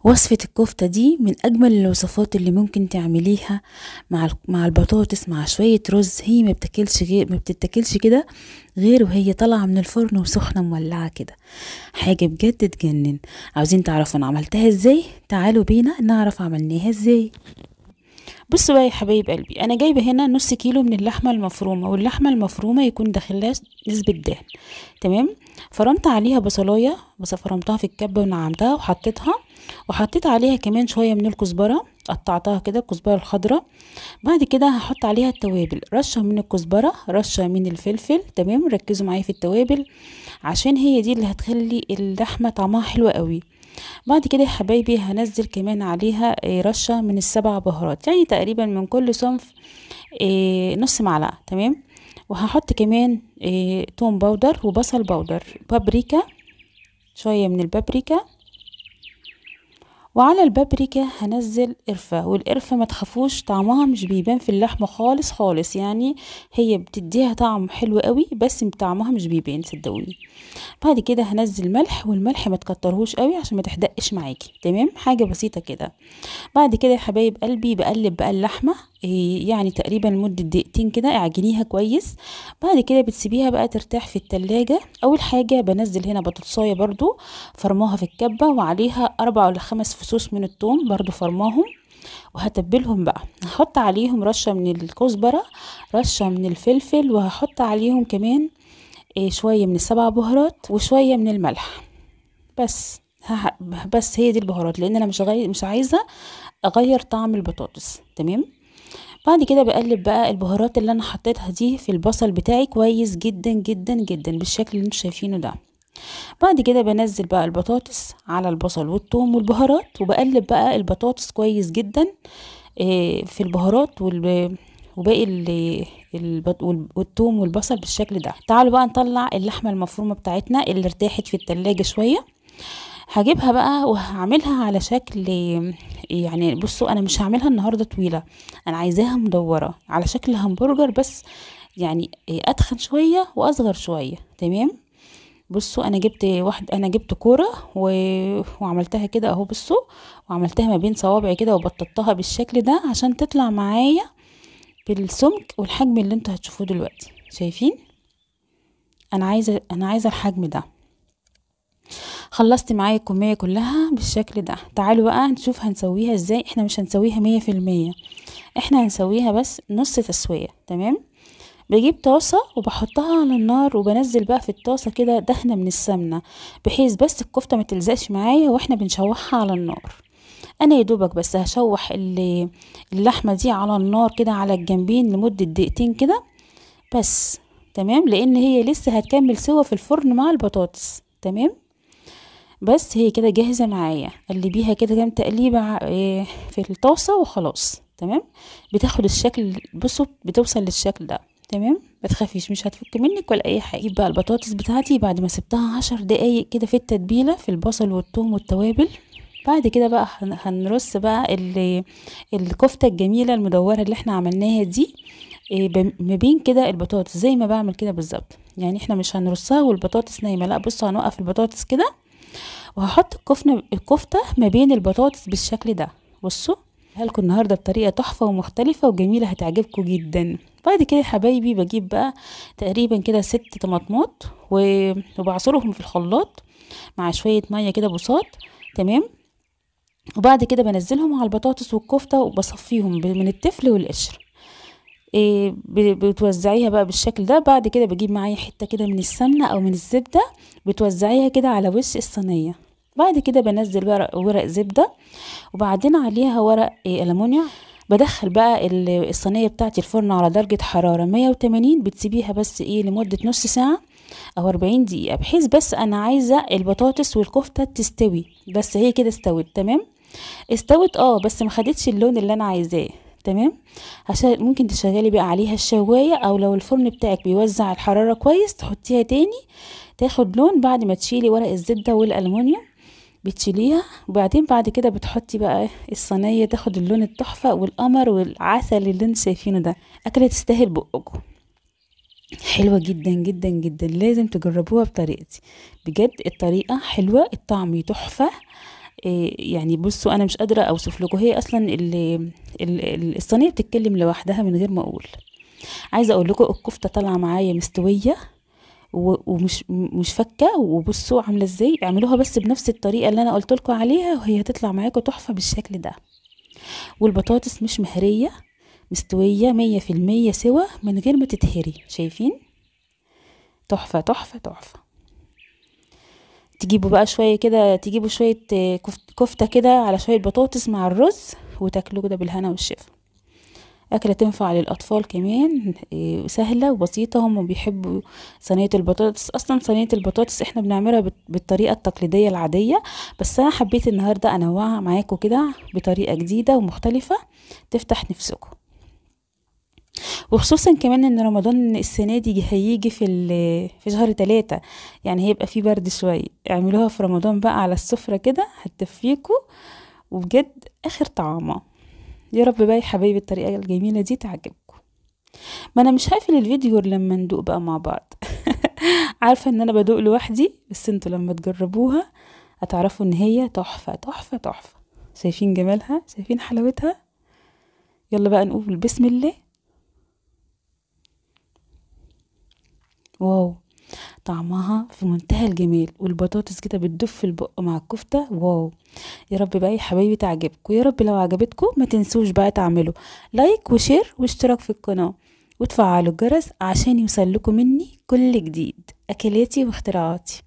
وصفة الكفتة دي من أجمل الوصفات اللي ممكن تعمليها مع البطاطس مع شوية رز. هي ما بتاكلش غير ما بتتاكلش كده غير وهي طالعة من الفرن وسخنة مولعة كده، حاجة بجد تجنن. عاوزين تعرفوا انا عملتها ازاي؟ تعالوا بينا نعرف عملناها ازاي. بصوا بقى يا حبايب قلبي، انا جايبه هنا نص كيلو من اللحمة المفرومه، واللحمة المفرومه يكون داخلها نسبه دهن، تمام. فرمت عليها بصلايه، بس فرمتها في الكبه ونعمتها وحطيتها، وحطيت عليها كمان شوية من الكزبره، قطعتها كده الكزبره الخضراء. بعد كده هحط عليها التوابل، رشه من الكزبره، رشه من الفلفل، تمام. ركزوا معايا في التوابل عشان هي دي اللي هتخلي اللحمة طعمها حلو قوي. بعد كده يا حبايبي هنزل كمان عليها رشة من السبع بهارات، يعني تقريبا من كل صنف نص معلقة، تمام. وهحط كمان توم powder وبصل powder، بابريكا، شوية من البابريكا. وعلى البابريكا هنزل قرفة، والقرفة ما تخافوش طعمها مش بيبان في اللحمة خالص خالص، يعني هي بتديها طعم حلو قوي بس طعمها مش بيبان صدقوني. بعد كده هنزل ملح، والملح ما تكترهوش قوي عشان ما تحدقش معاكي، تمام، حاجة بسيطة كده. بعد كده يا حبايب قلبي بقلب بقى اللحمة يعني تقريبا لمدة دقيقتين كده، اعجنيها كويس. بعد كده بتسيبيها بقى ترتاح في التلاجة. اول حاجة بنزل هنا بطاطساية برضو فرماها في الكبة، وعليها 4 ولا 5 فصوص من الثوم برضو فرماهم، وهتبلهم بقى. هحط عليهم رشة من الكزبرة، رشة من الفلفل، وهحط عليهم كمان شوية من السبع بهارات وشوية من الملح، بس هي دي البهارات، لان انا مش عايزة اغير طعم البطاطس، تمام. بعد كده بقلب بقى البهارات اللي انا حطيتها دي في البصل بتاعي كويس جدا جدا جدا بالشكل اللي انتوا شايفينه ده. بعد كده بنزل بقى البطاطس على البصل والثوم والبهارات، وبقلب بقى البطاطس كويس جدا في البهارات وباقي والثوم والبصل بالشكل ده. تعالوا بقى نطلع اللحمة المفرومة بتاعتنا اللي ارتاحت في التلاجة شوية. هجيبها بقى وهعملها على شكل، يعني بصوا انا مش هعملها النهارده طويلة، انا عايزاها مدورة على شكل همبرجر، بس يعني اتخن شوية واصغر شوية، تمام. بصوا انا جبت واحد، انا جبت كورة وعملتها كده اهو، بصوا وعملتها ما بين صوابعي كده وبططتها بالشكل ده عشان تطلع معايا بالسمك والحجم اللي انتوا هتشوفوه دلوقتي. شايفين؟ انا عايزه الحجم ده. خلصت معايا الكمية كلها بالشكل ده. تعالوا بقى نشوف هنسويها ازاي. احنا مش هنسويها 100%، احنا هنسويها بس نص تسويه، تمام. بجيب طاسه وبحطها على النار، وبنزل بقى في الطاسه كده دهنه من السمنة، بحيث بس الكفتة ما تلزقش معايا واحنا بنشوحها على النار. انا يدوبك بس هشوح اللحمة دي على النار كده على الجنبين لمدة دقيقتين كده بس، تمام، لان هي لسه هتكمل سوا في الفرن مع البطاطس، تمام. بس هي كده جاهزة معايا، قلبيها كده كام تقليبه في الطاسه وخلاص، تمام. بتاخد الشكل، بصوا بتوصل للشكل ده، تمام. ما تخافيش مش هتفك منك ولا اي حاجة. بقى البطاطس بتاعتي بعد ما سبتها 10 دقايق كده في التتبيله في البصل والثوم والتوابل. بعد كده بقى هنرص بقى الكفتة الجميلة المدوره اللي احنا عملناها دي ما بين كده البطاطس، زي ما بعمل كده بالظبط. يعني احنا مش هنرصها والبطاطس نايمة، لا بصوا هنوقف البطاطس كده، وهحط الكفتة ما بين البطاطس بالشكل ده. بصوا هلكم النهارده بطريقة تحفة ومختلفة وجميلة هتعجبكم جدا. بعد كده يا حبايبي بجيب بقى تقريبا كده 6 طماطمات وبعصرهم في الخلاط مع شوية مية كده بساط، تمام. وبعد كده بنزلهم على البطاطس والكفته وبصفيهم من التفل والقشر، بتوزعيها بقى بالشكل ده. بعد كده بجيب معايا حتة كده من السمنة او من الزبدة، بتوزعيها كده على وش الصينية. بعد كده بنزل ورق زبدة، وبعدين عليها ورق ألمونيا. بدخل بقى الصينية بتاعتي الفرن على درجه حرارة 180، بتسيبيها بس لمدة نص ساعة او 40 دقيقة، بحيث بس انا عايزه البطاطس والكفته تستوي بس. هي كده استوت، تمام، استوت بس ما خدتش اللون اللي انا عايزاه، تمام. عشان ممكن تشغلي بقى عليها الشوايه، او لو الفرن بتاعك بيوزع الحرارة كويس تحطيها تاني تاخد لون بعد ما تشيلي ورق الزبدة والالومنيوم بتشيليها. وبعدين بعد كده بتحطي بقى الصينية تاخد اللون التحفة والقمر والعسل اللي انتوا شايفينه ده. اكله تستاهل بقكم، حلوة جدا جدا جدا، لازم تجربوها بطريقتي بجد. الطريقة حلوة، الطعم تحفة، يعني بصوا انا مش قادرة اوصف لكم، هي اصلا الصينية بتتكلم لوحدها من غير ما اقول. عايزه اقول لكم الكفتة طالعه معايا مستوية ومش مش فكه، وبصوا عامله ازاي. اعملوها بس بنفس الطريقة اللي انا قلت لكم عليها وهي هتطلع معاكم تحفة بالشكل ده. والبطاطس مش مهريه، مستوية 100% سوا من غير ما تتهري. شايفين؟ تحفة تحفة تحفة. تجيبوا بقى شوية كده، تجيبوا شوية كفته كده على شوية بطاطس مع الرز وتاكلوا كده بالهنا والشفا. اكله تنفع للاطفال كمان، سهلة وبسيطة، هم بيحبوا صينية البطاطس. اصلا صينية البطاطس احنا بنعملها بالطريقة التقليدية العادية، بس انا حبيت النهارده انوعها معاكم كده بطريقة جديدة ومختلفة تفتح نفسكم. وخصوصا كمان ان رمضان السنة دي هيجي في شهر 3، يعني هيبقى فيه برد شوية. اعملوها في رمضان بقى على السفرة كده هتدفيكوا، وبجد اخر طعامه. يا رب بقى يا حبايبي الطريقة الجميلة دي تعجبكم. ما انا مش هقفل الفيديو غير لما ندوق بقى مع بعض. عارفه ان انا بدوق لوحدي، بس انتوا لما تجربوها هتعرفوا ان هي تحفة تحفة تحفة. شايفين جمالها؟ شايفين حلاوتها؟ يلا بقى نقول بسم الله. wow، طعمها في منتهى الجمال، والبطاطس كده بتدف في البق مع الكفتة. wow، يا رب بقى يا حبايبي تعجبكم. يا رب لو عجبتكم ما تنسوش بقى تعملوا like و share واشتراك في القناة وتفعلوا الجرس عشان يوصل لكم مني كل جديد، اكلاتي واختراعاتي.